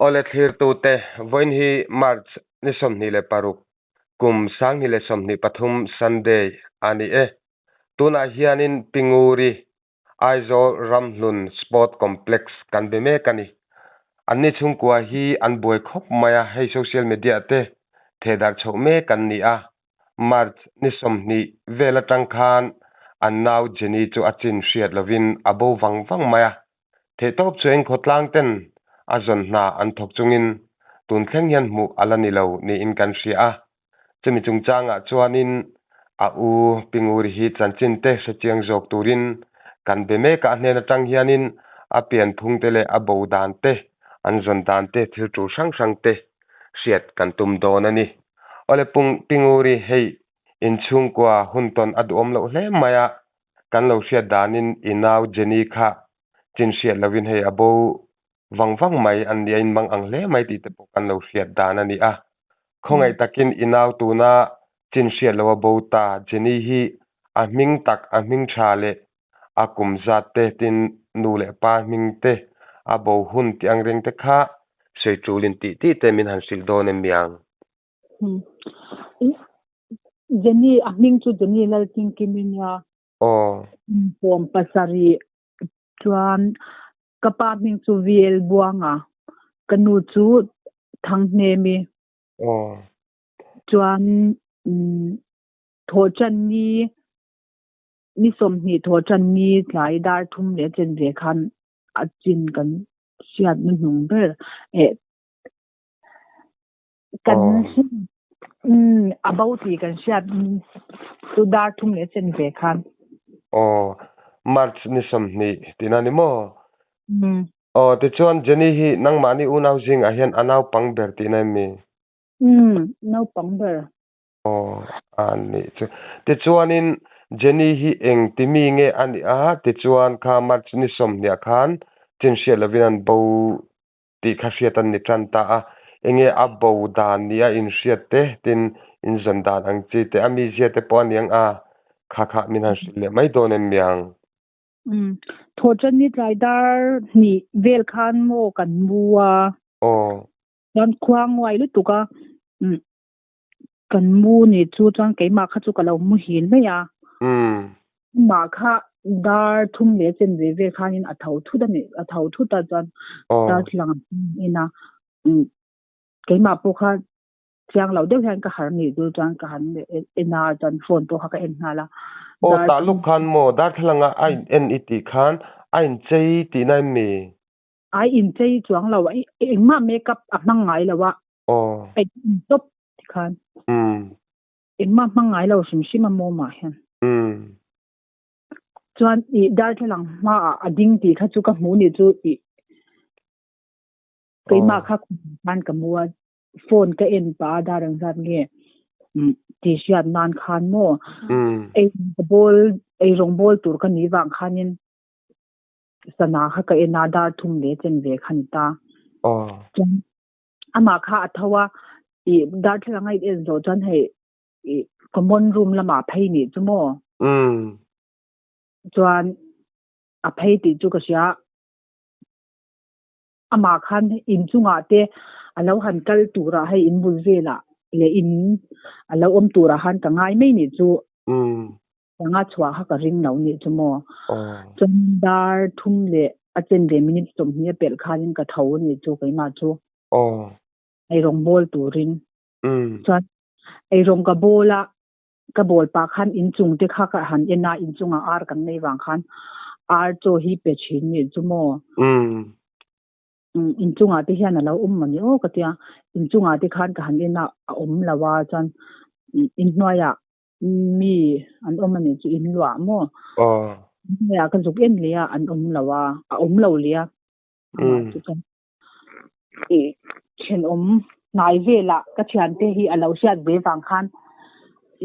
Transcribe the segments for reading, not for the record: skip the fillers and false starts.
Awle thlirtute, vawiin hi March ni 26, kum 2023 Sunday a ni e. Tunah hianin Pinguri, Aizawl Ramhlun Sport Complex kan be mek a ni. Anni chhungkua hi an buai khawp mai a, hei social media te thehdarh chhoh mek an ni a. March ni 20 vel atang khan an nau Jenny chu a chin hriat lovin a bo vang vang mai a. Theihtawp chu eng khawtlang ten a zawn hna an thawk chungin tun thleng hian hmuh a la ni lo niin kan hria a. Chumi chungchangah chuanin a u Pinguri hi chanchin te hrechiang zawk turin kan be mek a, a hnen atang hianin a pianphung te leh a bo dan te, an zawn dan te, thil tul hrang hrang te hriat kan tum dawn a ni. Awle Pung Pinguri hei inchhungkua hun tawn a duhawm loh hle mai a, kan lo hriat danin i nau Jenny kha chin hriat lovin hei a bo vang vang mai an nia in mang ang hle mai tih te pawh kan lo hriat dan a ni a. Khawngaih takin i nau tuna chin hriat loh a bo ta Jenny hi a hming tak a hming tha leh a kum zat te tin nu leh pa hming te a bo hun tih ang reng te kha sawi tulin tih tih te min han hrilh dawn em miang. Jenny a hming chu Jenny Laltingkim i nia. Aw. 70 chuan ka pa hming chu VL Buanga ka nu chu Thanghnemi. Aw. Chuan thawhṭanni ni 20 thawhṭanni tlai dar thum leh chen ve khan a chin kan hriat na hnung ber eh kan a bo tih kan hriat chu dar thum leh chen ve khan. Aw, March ni 20 tihna ni maw? Aw, tichuan Jenny hi nangmahni unau zingah hian a naupang ber tihna em mi? Naupang ber. Aw, a nih chu. Tichuanin Jenny hi eng ti mi nge a nih a? Tichuan kha March ni 20 ah khan chin hriat lovin an bo tih kha hriat an ni tan ta a. Enge a bo dan nia inhriat te, tin inzawn dan ang chi te, a mizia te pawh a niang a, kha kha min han hrilh leh mai dawn em miang? Thawhṭanni tlai dar hnih vel khan maw kan mu a. Aw. Chuan khua nguai lutuk a. Kan mu ni chu chuan keimah kha chu ka lo muhil mai a. Mah kha dar thum leh chen ve vel khanin a tho thut a ni, a tho thut a chuan dar thlang en a. Keimah pawh kha chiang lo deuh hian ka har ni chu chuan ka han en a chuan phone pawh kha ka en nghal a. Aw tah luk khan maw darthlalang a in en i tih khan a inchei tihna em mi? A inchei chuang lo, engmah makeup a hmang ngai lo a. Aw. A in tawp tikhan. Engmah hmang ngai lo hrim hrim a mawmah hian. Chuan i darthlalang hmaah a ding tih kha chu ka hmuh ni chu i keimah kha khan ka mu a phone ka en pah a dar ang zat nge tih hriat nan khan maw ei ka bawl ei rawng bawl tur ka nih vang khanin sana kha ka en a dar thum leh chen ve kha ni ta. Chuan amah kha a tho a i darthlalang a in en zawh chuan hei i common room lamah phei nih chu maw chuan a phei tih chu ka hria amah khan inchungah te a lo han kal turah hei in bul velah leh in a lo awm turah khan ka ngai mai nih chu anga chhuah kha ka ring lo nih chu maw chuan dar thum leh a chen ve minute 20 a pelh khanin ka tho nih chu keimah chu ei rawng bawl turin chuan ei rawng ka bawl a ka bawl pah khan inchung te kha ka han en a inchungah ar kan nei vang khan ar chaw hi pe thin nih chu maw inchungah te hian a lo awm mawni aw ka tia inchungah te khan ka han en a a awm lo a chuan inhnuaiah mi an awm a nih chu in luah maw hnuaiah ka zuk en leh a an awm lo a a awm lo leh a amah chu chuan i thenawm hnai velah ka thiante hi a lo hriat ve vang khan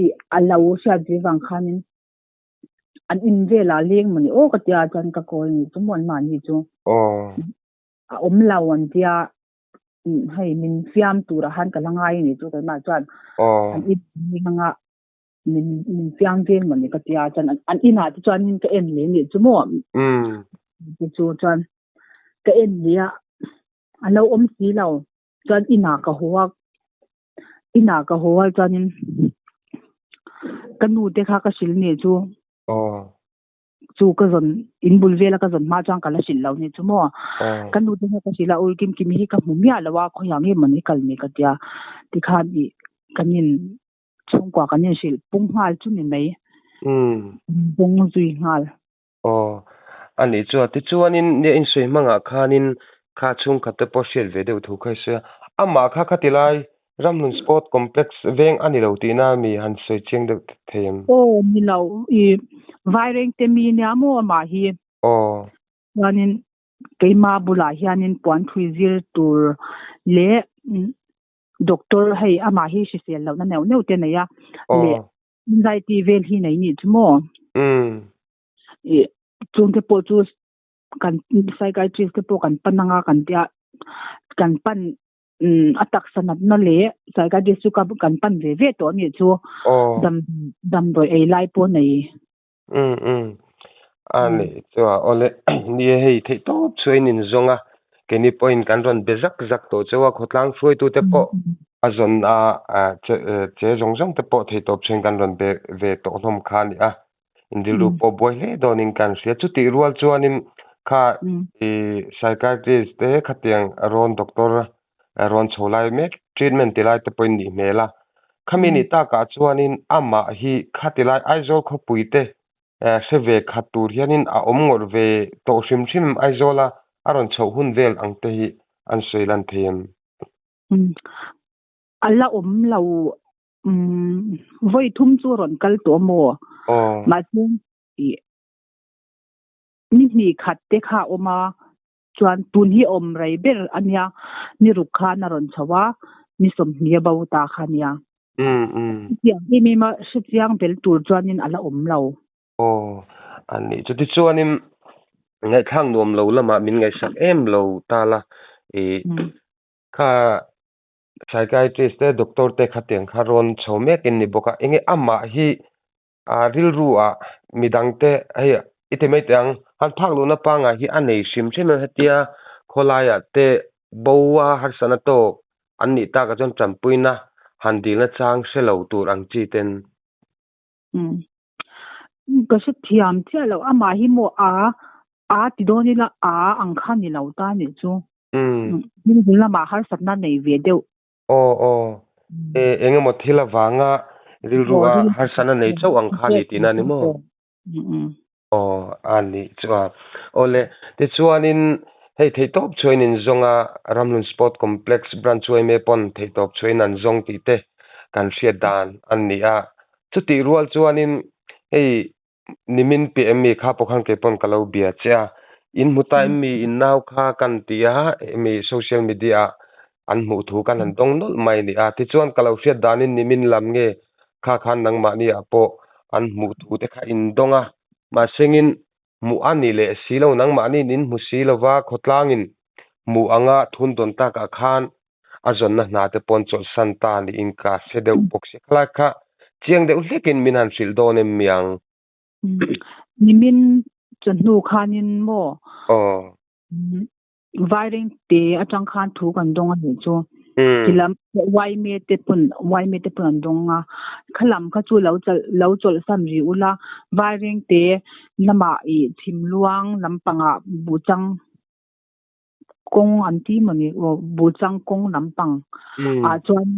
i a lo hriat ve vang khanin an in velah leng mawni aw ka tia chuan ka call ni chu maw an mahni chu a awm lo an tia hei min fiam turah khan ka la ngai a ni chu keimah chuan an in anga min min fiam vel mawni ka tia chuan an inah te chuanin ka en leh nih chu maw te chu chuan ka en leh a An lo awm si lo. Chuan inah ka haw a, inah ka haw a chuanin ka nu te kha ka hrilh nih chu. Chu ka zawn in bul vela ka zawn hma chuan ka la hrilh lo nih chu maw. Ka nu te kha ka hrilh a, ui kim kim hi ka hmu miah lo a, khawiah nge mawni kal ni ka tia. Tikhan ih kan in chhungkua kan in hrilh pung nghal chu ni mai. Pung zui nghal. Aw, a nih chu a. Tichuanin nia insawi hmangah khanin kha chhungkhat te pawh hriat ve deuh thu kha i sawi a. Amah kha khati lai Ramhlun Sport Complex veng a ni lo tihna mi han sawi chiang deuh thei em? Aw, ni lo. I Vairengte mi nia maw amah hi? Aw. Chuanin keima bulah hianin puanthui zir tur leh doctor hei amah hi hrisel lohna neuh neuh te nei a leh zai tih vel hi nei nih chu maw? I chungte pawh chu kan psychiatrist te pawh kan pan anga kan tia kan pan a taksa natna leh psychiatrist chu ka kan pan ve ve tawh anih chu dam damdawi ei lai pawh nei. Um um a nih chu a awle ni e hei theih tawp chu a in zawng a keini pawhin kan rawn be zak zak tawh chauh a khawtlang hruaitute pawh a zawn a che zawng zawng te pawh theih tawp chuan kan rawn be ve tawh hlawm kha a ni a. Inrilru pawh buai hle dawnin kan hria. Chutih rual chuanin kha i psychiatrist te khatiang rawn doctor rawn chho lai mek treatment ti lai te pawhin nih hmel a. Khami nih takah chuanin amah hi khati lai Aizawl khawpui te hre ve khat tur hianin a awm ngawrh ve tawh hrim hrim Aizawla a rawn chhoh hun vel ang te hi an sawi lan thei em? A la awm lo Umm vawi thum chu rawn kal tawh maw? Aw. Mahse ih ni hnih khat te kha a awm a, chuan tun hi a awm rei ber a nia, ni ruk khan a rawn chho a, ni sawmhnih a bo ta kha a nia. Umm umm. Chutiang em em a hrechiang bel tur chuanin a la awm lo. Aw, a nih chu. Tichuanin ngaihthlak nuam lo lamah min ngaihsak em lo ta la, ih kha Psychiatrist te doctor te khatiang kha rawn chho mek in ni bawk a, enge amah hi ah rilru ah midang te hei i ti mai teh ang, han phak luhna pangngai hi a nei hrim hrim em hetia khawlaiah te bo a harsatna tawk an nih takah chuan tanpuina han dilna chang hre lo tur ang chi ten. Umm ka hre thiam chiah lo amah hi maw a a ti dawn ila a ang kha ni lo ta nih chu. Hmun lamah harsatna nei ve deuh. Aw aw e eng emaw thil avanga rilru a harsatna nei chauh ang kha ni tihna a ni maw? Aw a nih chu a. Awle tichuanin hei theihtawp chhuain in zawng a Ramhlun Sport Complex Branch yma pawn theihtawp chhuain an zawng tih te kan hriat dan a ni a. Chutih rual chuanin hei Nimin piah em mi kha pawh khan kei pawn ka lo bia che a, in hmu ta em mi in nau kha kan ti a, hemi social media ah an hmuh thu kan han dawng nawlh mai a ni a, tichuan ka lo hriat danin nimin lam nge kha khan nangmahni ah pawh an hmuh thu te kha in dawng a, mahsengin hmuh a ni leh si lo, nangmahniin in hmu si lo va, khawtlangin hmuh anga thun dawn takah khan a zawnna hna te pawn chawlhsan ta niin ka hre deuh bawk si. Khalai kha chiang deuh hlekin min han hrilh dawn em miang? Nimin chawhnu khanin maw? Aw. Vaireng te atang khan thu kan dawng a nih chu. Tilam Waime te pawn Waime te pawn an dawng a. Khalam kha chu lo chal lo chawlhsan rih ula Vaireng te lamah ih chhimluang lampangah buhchang kawng an ti maw ni aw buhchang kawng lampang ah chuan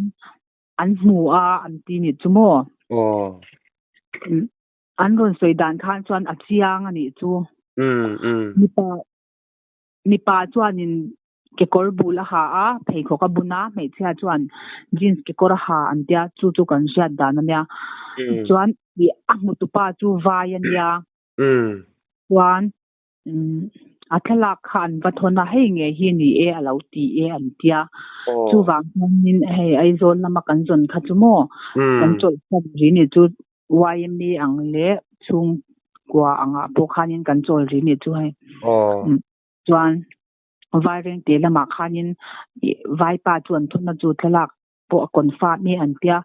an hmu a an ti nih chu maw? Aw. An rawn sawi dan khan chuan a chiang a nih chu. Mipa mipa chuanin kekawr bul a ha a, pheikhawk a bun a, hmeichhia chuan jeans kekawr a ha an tia chu chu kan hriat dan a nia. Chuan ih a hmutupa chu vai a nia. Chuan A thlalak kha an va thawn a, hei nge hi ni e a lo ti e an tia. Chuvang chuanin hei Aizawl lama kan zawn kha chu maw kan chawlhsan ri ni chu YMA ang leh chhungkua angah pawh khanin kan chawl ri ni chu hei. Chuan Vairengte lamah khanin Vaipa chu an thawn a chu thlalak pawh a confirm e an tia.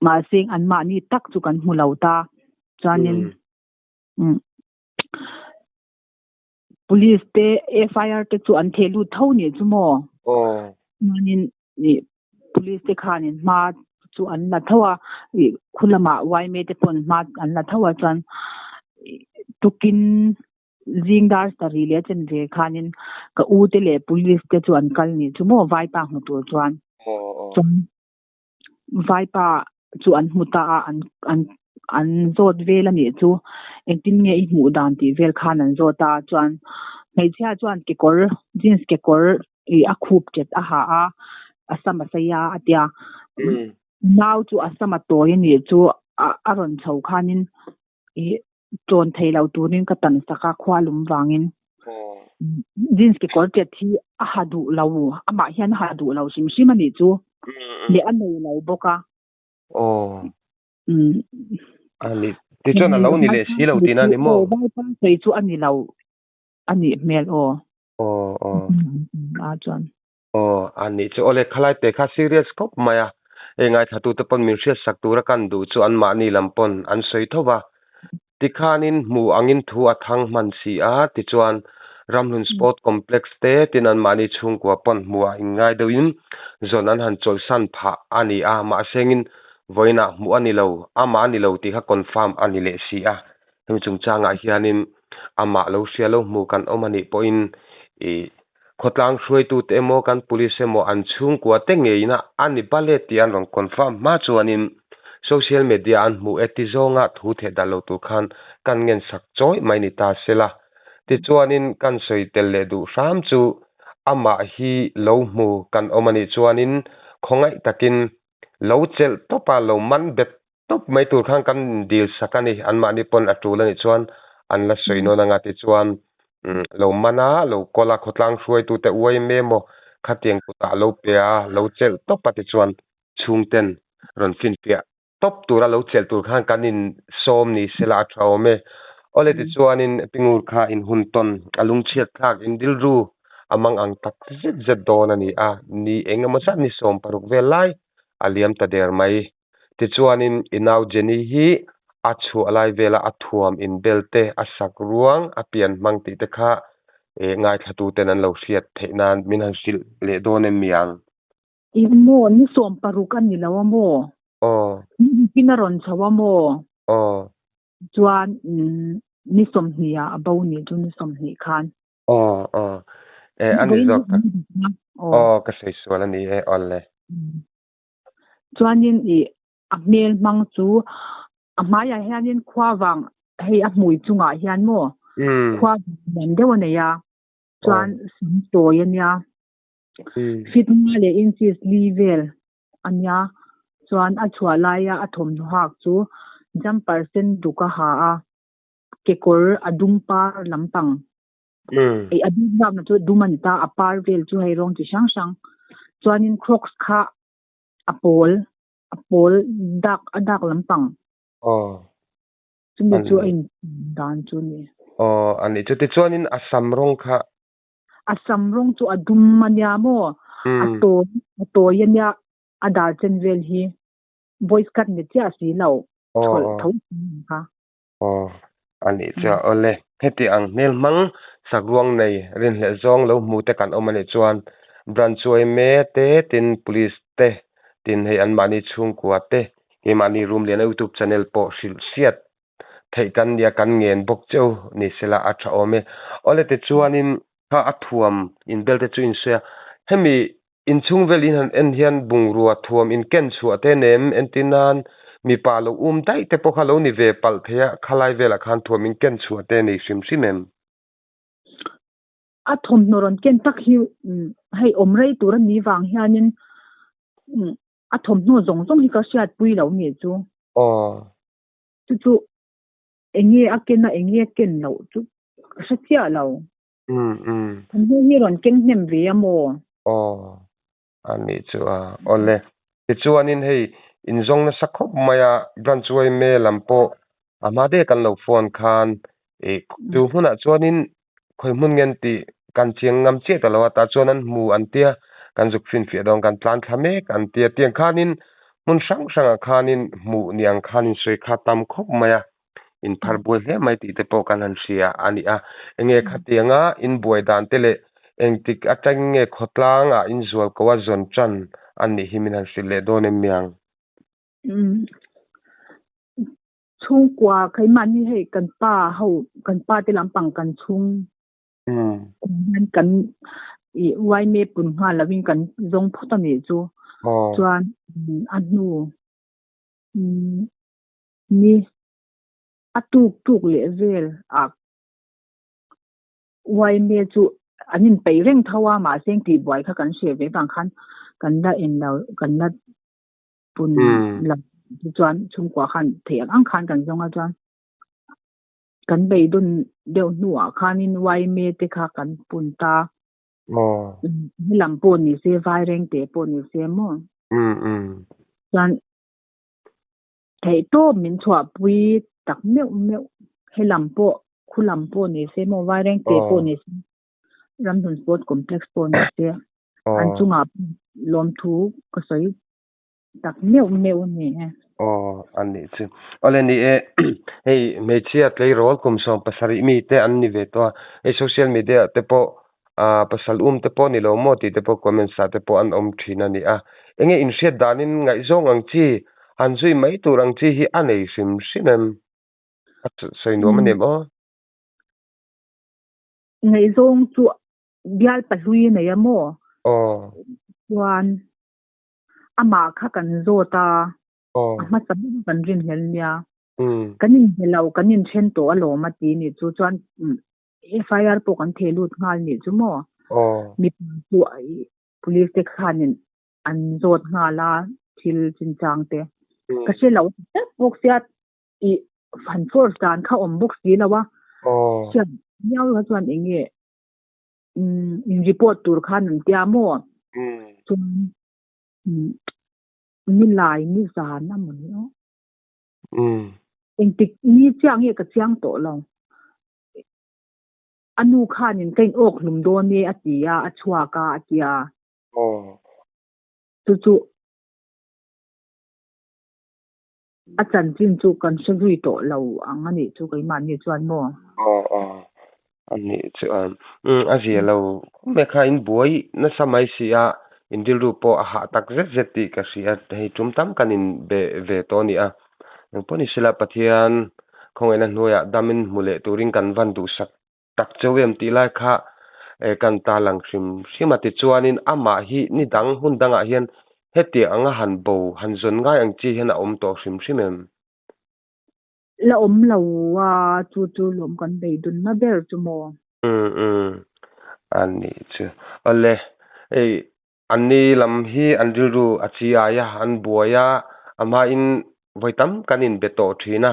Mahse anmahni tak chu kan hmu lo ta. Chuanin. Police te FIR te chu an theh lut tho nih chu maw? Chuanin ih police te khanin hma chu an la tho a, ih khu lamah yma te pawn hma an la tho a chuan ih tukin zing dar sarih leh a chen ve khanin ka u te leh police te chu an kal nih chu maw vaipa hmu tur chuan. Chuan Vaipa chu an hmu ta a, an an an zawt vel a nih chu. Engtin nge i hmuh dan tih vel khan an zawt a, chuan hmeichhia chuan kekawr jeans kekawr ih a khup ṭet a ha a, a sam a sei a a tia. Nau chu a sam a tawi a nih chu a a rawn chho khanin ih ṭawn thei lo turin ka tan sak a khua lum vangin jeans kekawr ṭet hi a ha duh lo amah hian a ha duh lo hrim hrim a nih chu leh a nei lo bawk a. Aw. A ni tichuan a lo ni leh si lo tihna a ni maw? Aw vaipa sawi chu a ni lo a nih hmel aw. Aw aw. A chuan. Aw, a nih chu. Awle, khalai te kha serious khawp mai a. Hei ngaithlatute pawn min hriatsak tura kan duh chu anmahni lam pawn an sawi tho va. Tikhanin hmu angin thu a thang hman si a, tichuan Ramhlun Sport Complex te tin anmahni chhungkua pawn hmuhah inngai deuhin zawn an han chawlhsan phah a ni a, mahsengin vawiinah hmuh a ni lo, amah a ni lo tih kha confirm a ni leh si a. Hemi chungchangah hianin amah lo hria lo hmu kan awm a nih pawhin ih Khawtlang hruaitute emaw kan police emaw an chhungkua te ngeina a ni bal e tih an rawn confirm hma chuanin social media an hmuh e ti zawnga thu theh dah lo tur khan kan ngen sak chawi mai ni ta sela. Tichuanin kan sawi tel leh duh hram chu amah hi lo hmu kan awm a nih chuanin khawngaih takin lo chelh tawp a lo man bet Tawp mai tur khan kan dil sak a ni. Anmahni pawn a tul a nih chuan an la sawi nawn anga tichuan lo man a, lo kawl a, khawtlang hruaitute uai em emaw khatiang kutah lo pe a, lo chelh tawp a tichuan chhungten rawn finfiah tawp tura lo chelh tur khan kan insawm ni sela a tha awm e. Awle tichuanin Pingur kha inhun tawn a lungchhiat thlak indilru a mang ang tak zet zet dawn a ni a, ni eng emaw zat ni 16 vel lai a liam ta der mai. Tichuanin i nau Jenny hi a chhuah lai vela a thuam inbel te, a sak ruang, a pian hmang tih te kha eh ngaithlatuten an lo hriat theih nan min han hrilh leh dawn em mi ang? Ih maw, ni 16 a ni lo a maw? Aw. Nikin a rawn chho a maw? Aw. Chuan ni 20 ah a bo nih chu ni 20 khan. Aw aw. Eh a ni zawk tak. Aw ka sawi sual a ni e awle. Chuanin ih a hmel hmang chu a hmaiah hianin khua vang hei a hmui chungah hian maw khua lian deuh a nei a chuan sam tawi a nia fit nga leh inches li vel a nia chuan a chhuah laia a thawmhnaw hak chu jumper sen duk a ha a kekawr a dum par lampang Ei a bik bakna chu dum a ni ta, a par vel chu hei rawng chi hrang hrang. Chuanin crocs kha a pawl, a pawl dak a dak lampang. Aw. Chumi chu a in dan chu ni. Aw a nih chu. Tichuanin a sam rawng kha. A sam rawng chu a dum a nia maw? A tawi, a tawi a nia, a dar chen vel hi. Voice cut ni chiah si lo. Chhawlh tho kha. Aw, a nih chuan awle, heti ang hmel hmang sakruang nei rinhlelh zawng lo hmu te kan awm a nih chuan branch yma te tin police te tin hei anmahni chhungkua te keimahni room lian a youtube channel pawh hrilh hriat theih kan nia kan ngen bawk cheu ni sela a tha awm e. Awle tichuanin kha a thuam inbel te chu insawi a, hemi Inchhung vel in han en hian bungrua thuam in ken chhuah te nem entir nan mipa lo um daih te pawh kha lo ni ve palh thei a, khalai velah khan thuam in ken chhuah te nei hrim hrim em? A thawmhnaw rawn ken tak hi hei awm rei tur a ni vang hianin a thawmhnaw zawng zawng hi ka hriatpui lo nih chu. Aw. Chu chu eng nge a ken a eng nge a ken loh chu ka hre chiah lo. Umm umm. Thawmhnaw hi rawn keng hnem ve a maw? Aw, a nih chu a, awle. Tichuanin hei inzawng nasa khawp mai a, branch yma lam pawh a hma deuh kan lo phone khan ih chu hmunah chuanin khawi hmun nge an tih kan chiang ngam chiah ta lo a, tah chuan an hmu an tia, kan zuk finfiah dawn kan tlan thla mek an tia, tiang khanin hmun hrang hrangah khanin hmuh ni ang khan insawi kha tam khawp mai a. in phar buai hle mai tih te pawh kan han hria a ni a. Enge khatianga in buai dan te leh engtik atangin nge khawtlangah in zual ko a zawn tan a nih hi min han hrilh leh dawn em miang? Chhungkua keimahni hei kan pa ho kan pa te lampang kan chhung hian kan i uaime pun nghal lovin kan zawng phawt a nih chu. Chuan a hnu ni a tuk tuk leh vel ah uaime chu an inpeih reng tho a mahse tihbuai kha kan hre ve vang khan kan la en lo kan la pun lam chu chuan chhungkua khan theih ang ang khan kan zawng a chuan kan beidun deuh hnuah khanin yma te kha kan pun ta helam pawh ni se vaireng te pawh ni se maw chuan theih tawp min chhuahpui tak meuh meuh helam pawh khu lam pawh ni se maw vaireng te pawh ni se Ramhlun Sport Complex pawh ni se an chungah lawmthu ka sawi tak meuh meuh a ni e. Aw, a nih chu. Awle ni e, hei hmeichhia tleirawl kum 17 mi te an ni ve tawh a, hei social media ah te pawh ah pasal um te pawh ni lo maw tih te pawh comments ah te pawh an awm thin a ni a. Enge inhriat danin ngaihzawng ang chi, han zui mai tur ang chi hi a nei hrim hrim em? A sawi nuam a ni em aw? Ngaihzawng chu bial pahlui a nei a maw? Aw. Chuan amah kha kan zawt a, a hmasa ber kan rinhlel nia. Kan inhne lo, kan inthen tawh alawm a ti nih chu. Chuan FIR pawh kan theh lut nghal nih chu maw? Mipa chu police te khanin an zawt nghal a thil chinchang te. Ka hre lo tak bawk sia i han force dan kha awm bawk si lo a. Hriat miau kha chuan eng nge in report tur khan an tia maw? Chuan ni lai ni zan a maw ni aw. Engtik ni chiah nge ka chiang tawh lo. A nu khanin ka in awk hlum dawn e a ti a, a chhuak a a ti a. Chu chu a chanchin chu kan hre zui tawh lo ang a nih chu keimahni chuan maw? Aw aw a nih chuan a zia lo mek kha in buai nasa mai si a, in rilru pawh a hah tak zet zet tih ka hria hei tum tam kan in be ve tawh a ni a, engpawh ni sela Pathian khawngaihna hnuaiah damin hmu leh turin kan van duhsak tak cheu em tih lai kha kan ta lang hrim hrim a tichuanin amah hi ni dang hun dangah hian hetiang anga han bo han zawn ngai ang chi hian a awm tawh hrim hrim em? La awm lo a, chu chu lawm kan beidunna ber chu maw? Umm umm a nih chu. Awle hei anni lam hi an rilru a chi ai a, an buai a, a hmain vawi tam kan inbe tawh thin a,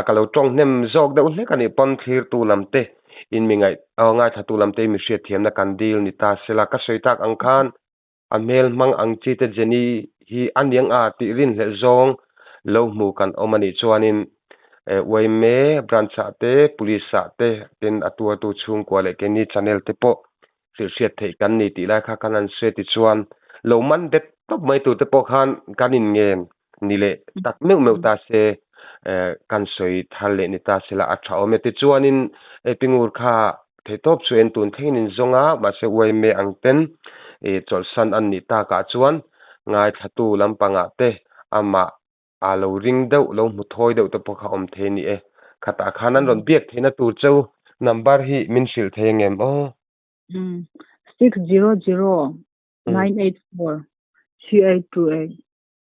ka lo tawng hnem zawk deuh hlek a nih pawn thlirtu lam te in mi ngaih ngaithlatu lam te in mi hriatthiamna kan dil ni ta sela ka sawi tak ang khan a hmel hmang ang chi te Jenny hi a niang a tih rinhlelh zawng lo hmu kan awm a nih chuanin yma branch ah te police ah te tin a tuartu chhungkua leh keini channel te pawh hrilh hriat theih kan ni tih lai kha kan han sawi tichuan lo man bet tawp mai tur te pawh khan kan in ngen ni leh tak meuh meuh ta se kan sawi thar leh ni ta sela a tha awm e. Tichuanin Epingur kha theihtawp chu en tun thlengin in zawng a, mahse yma ang ten chawlhsan an nih takah chuan ngaithlatu lampangah te amah a lo ring deuh, lo hmu thawi deuh te pawh kha awm thei a ni e. Khatah khan an rawn biak theihna tur cheu number hi min hrilh thei ang em aw? 600 984 3828.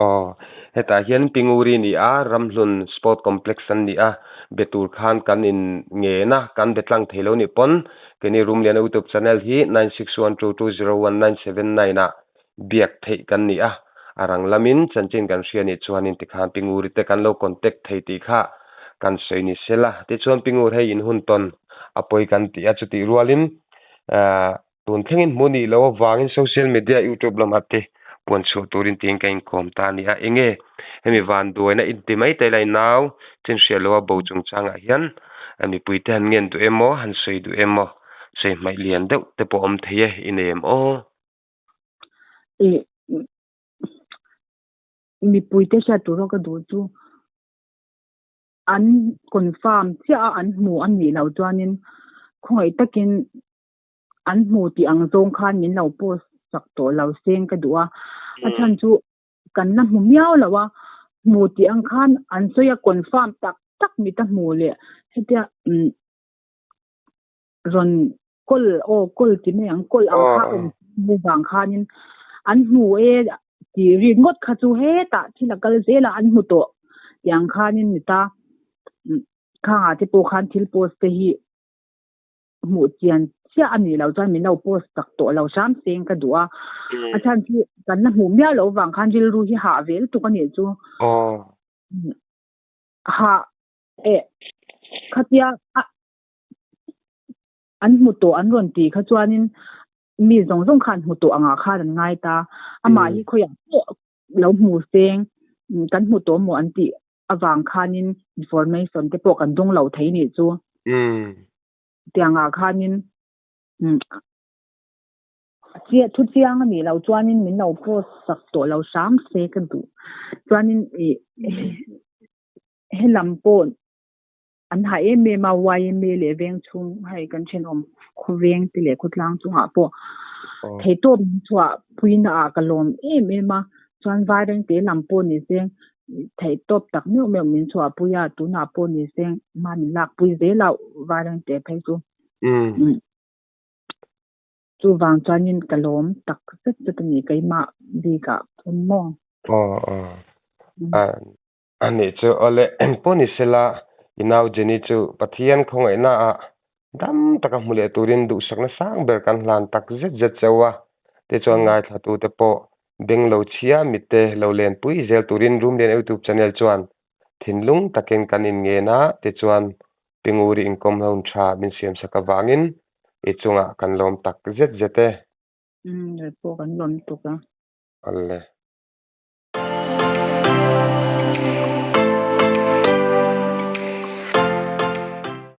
Aw, hetah hian Pinguri ni a, Ramhlun Sport Complex an ni a, be tur khan kan in ngen a, kan be tlang thei lo nih pawn keini Rumliana YouTube channel hi 9612201979 ah biak theih kan ni a, a rang lamin chanchin kan hria nih chuanin tikhan Pinguri te kan lo contact thei tih kha kan sawi ni sela. Tichuan Pingur hei in hun tawn a pawi kan ti a, chutih rualin ahh Tun thlengin hmuh nih loh avangin social media youtube lamah te puan chhuah turin tiin ka inkawm ta a ni a, enge hemi vanduaina inti mai te lai nau chinhriat loha bo chungchangah hian mipui te han ngen duh emaw han sawi duh emaw sawi hmaih lian deuh te pawh awm thei e i nei em aw? Ih mipui te hriat tura ka duh chu. An confirm chiah a an hmu a nih loh chuanin khawngaih takin an hmu tih ang zawng khan min lo post chak tawh lo seng ka duh a. A chhan chu kan la hmu miau lo a, hmu tih ang khan an sawi a confirm tak tak mit a hmu leh hetia umm rawn kawl aw kawl ti mai ang kawl ang kha awm vang khanin an hmu e tih rik ngawt kha chu hetah thil a kal zel a an hmu tawh tih ang khanin ni ta khangah te pawh khan thil post te hi hmuh chian chiah a nih loh chuan min lo post tak tawh lo hram seng ka duh a a chhan chu kan la hmuh miah loh vang khan rilru hi hah ve lutuk a nih chu hah eh khatia a an hmu tawh an rawn tih kha chuanin mi zawng zawng khan hmu tawh angah khan an ngai ta amah hi khawiah pawh lo hmu seng kan hmu tawh maw an tih avang khanin information te pawh kan dawng lo thei nih chu tiangah khanin thu chiang a nih loh chuanin min lo post sak tawh lo hram se ka duh chuanin ih helam pawh an ha em em a YMA leh veng chhung hei kan thenawm khawveng te leh khawtlang chungah pawh theihtawp min chhuah puina ah ka lawm em em a chuan vairengte lam pawh ni se theihtawp tak meuh meuh min chhuah pui a tunah pawh ni se hma min lak pui zel a vairengte phei chu chuvang chuanin ka lawm tak zet zet a ni keimah bikah pawn maw. Aw aw A nih chu awle engpawh ni sela i nau Jenny chu Pathian khawngaihna ah dam taka hmu leh turin duhsakna sang ber kan hlan tak zet zet chauh a, tichuan ngaithla te pawh beng lo chhia mitte lo lenpui zel turin Rumlian YouTube channel chuan thinlung takin kan inngen a, tichuan Pinguri inkawm hlawm tha min siamsak avangin i chungah kan lawm tak zet zet e. Umm, rei pawh kan lawm tuk a. Awle.